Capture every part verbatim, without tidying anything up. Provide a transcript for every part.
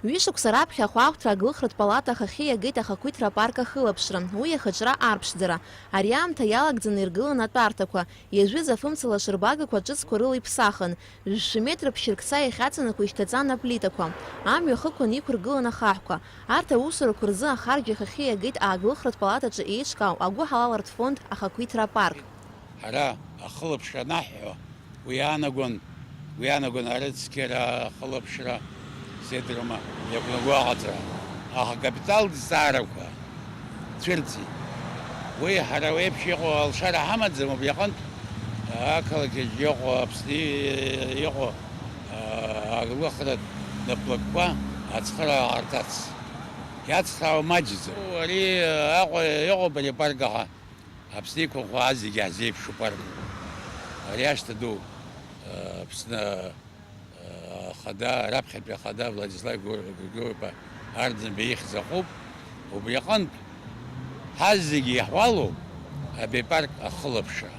Ҩышықәса раԥхьа ахәаахәҭра аглыхратә палата ахахьы иагеит ахақәиҭра апарк ахылаԥшра, уи ахаҿра арԥшӡара. Ари аамҭа иалагӡаны иргылан атәарҭақәа, иажәыз афымцала шырбагақәа ҿыцқәа рыла иԥсахын, жәшәы метра ԥшьыркца иахьаҵанакуа ишьҭаҵан аплитақәа. Амҩа хықәкны иқәыргылан ахаҳәқәа. Арҭ аусурақәа рзы ахарџь ахахьы иагеит аглыхратә палатаҿы еиҿкаау агәыҳалалратә фонд ахақәиҭра апарк. Ҳара ахылаԥшра анаҳҳәо, уи иаанагон, уи иаанагон арыцқьара, ахылаԥшра, зеидрома иақәнаго аҟаҵара. Аха акапиталтә зҵаарақәа цәырҵит. Уи ҳара уеиԥш иҟоу алшара ҳамаӡам, убри аҟынтә ақалақь аҿы иҟоу, Аԥсны иҟоу, а, аглыхратә наплакқәа ацхыраарҭац иацхраауа маҷӡам. Ари Аҟәа иҟоуп ари апарк, аха Аԥсны иқәынхо азегьы ҳзеиԥшуп арҭ. Ари ашҭа ду, Аԥсны, Ахада, раԥхьатәи Ахада Владислав Георгиева Арӡынба ихьӡ ахуп. Убри аҟынтә, ҳазегьы иаҳуалуп абри апарк ахылаԥшра.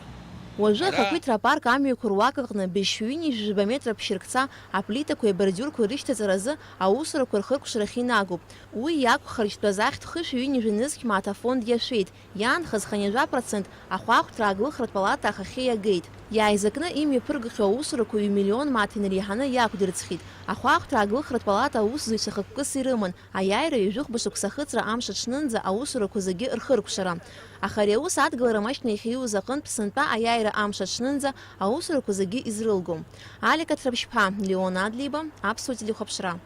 Уажәы Ара ахақәиҭра апарк амҩақәа руак аҟны быжьшәи ҩынҩажәи жәаба метра ԥшьыркца аплитақәеи абордиурқәеи рышьҭаҵаразы аусурақәа рхыркәшарахь инагоуп. Уи иақәхаршәтәыз ахьтә хышә ҩынҩажәи нызқь мааҭ афонд иашәеит. Иаанхаз хынҩажәа процент ахәаахәҭра аглыхратә палата ахахьы иагеит. Иааизакны имҩаԥыргахьоу аусурақәа ҩ-миллион мааҭ инареиҳаны иақәдырӡхьеит. Ахәаахәҭра аглыхратә палата аусзуҩцәа хықәкыс ирыман, аиааира ҩажәихәба шықәса ахыҵра амш аҽнынӡа аусурақәа зегьы рхыркәшара. Аха ари аус адгылара амашьына иахьаиуз аҟынтә сынтәа аиааира амш аҽнынӡа аусурақәа зегьы изрылгом. Алика Ҭраԥшьԥҳа, Леон Адлеиба, Аԥсуа телехәаԥшра.